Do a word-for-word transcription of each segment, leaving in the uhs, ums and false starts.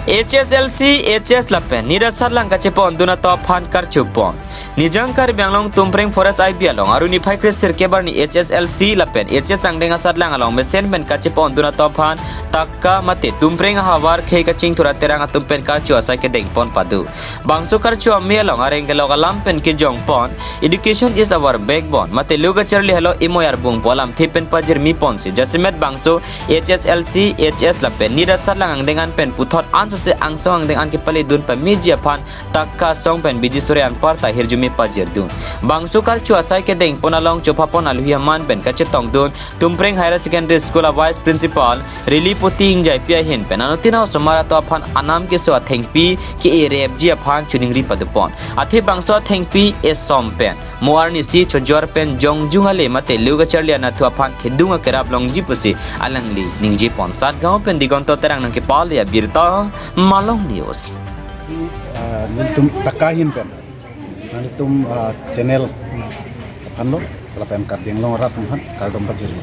H S L C, H S lapen NEET asatlang kachepondun atum aphan karchupon. Nijang Karbi Anglong Tumpreng Forest I B along arni phai kre sirkep arni H S L C lapen H S angdeng asatlang along mesen pen kachepondun atum aphan taka mate Tumpreng ahavar khei kachingthur aterang atum pen karcho asai kedengpon pado. Bangso karcho amei along areng kelok alam pen kejongpon, "Education is our backbone" mate lo kacharli helo imoi arbung pu alamthe pen pajirmi ponsi, jasemet bangso H S L C, H S lapen NEET asatlang angdeng an pen puthot ansose angsong angdeng an kepaledun pameji aphan taka asong pen bidi sore anparta hirjume pajirdun. Bangso karcho asai kedengpon along chophapon aluhi aman pen kachetongdun Tumpreng Higher Secondary School a Vice Principal Rilipoti Ingjaipi ahin pen anuttin osomar atum aphan anam keso athengpi ke-erepji aphan choningri padopon. Athe bangso athengpi esom pen mo arnisi chojor pen jongjung ale mate lo kacharli anatthu aphan kedung akerap longji pusi alangli ningjepon. Satgaon pen Digonto Terang nangkepale abirta Malong News. Ah, nelitum taka ahin pen, nelitum, ah, channel aphan lo, lapen Karbi Anglong arat aphan kardom pajirlo.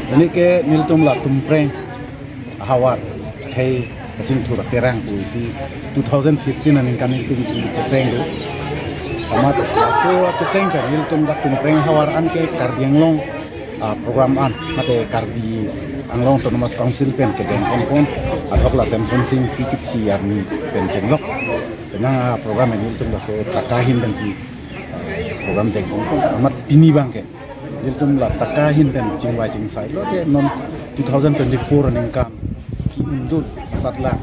Pini ke nelitum la Tumpreng ahavar khei kachingthur aterang pusi two thousand fifteen aningkan nelitum si checheng do. Amat laso checheng pen nelitum dak Tumpreng ahavar an ke Karbi Anglong, ah, program an mate Karbi Anglong Autonomous Council pen kedengponpon adhok la Semson Sing P K P C army pen chenglok. Penang, ah, program nelitum laso taka ahin pensi program dengponpon. Amat pini abang ke nelitum la taka ahin pen chingvai chingsai lo je non two thousand twenty-four aningkan ki-undun asatlang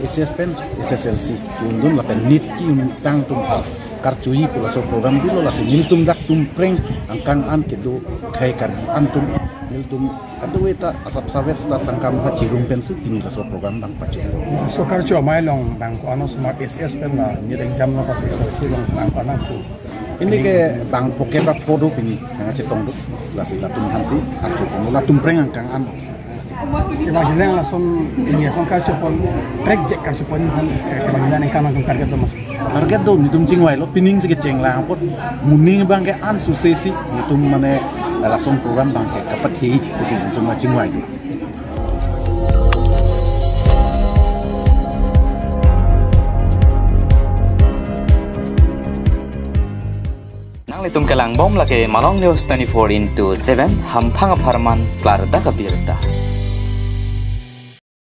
H S pen H S L C ki-undun lapen NEET ki-undun tang atum aphan karchoji pu laso program dolo. Lasi nelitum dak Tumpreng angkang an kedo khei Karbi an atum nelitum kadokave ta asap saves ta tangka maha chirum pensi pini laso program abang pacho. So karcho amei along bang ko-an osomar H S pen la NEET exam lo pass H S L C along bang ko-an nangpu? Pini ke bang phokep ra pho do pini nangchetong do. Lasi latum aphansi archupon, la Tumpreng angkang an. Kevang jilang lason, pini lason karchupon, prek jek karchupon aphan, eh, kevang jilang ningkan nangtum target do mas? Target do, nelitum chingvai lo, pining si kecheng lang apot, moning abang ke ansose si nelitum mane lason program abang ke kapathi pusi nelitum chingvai do. Nanglitum kelangbom lake Malong News twenty-four into seven, hamphang apharman klardak abirta.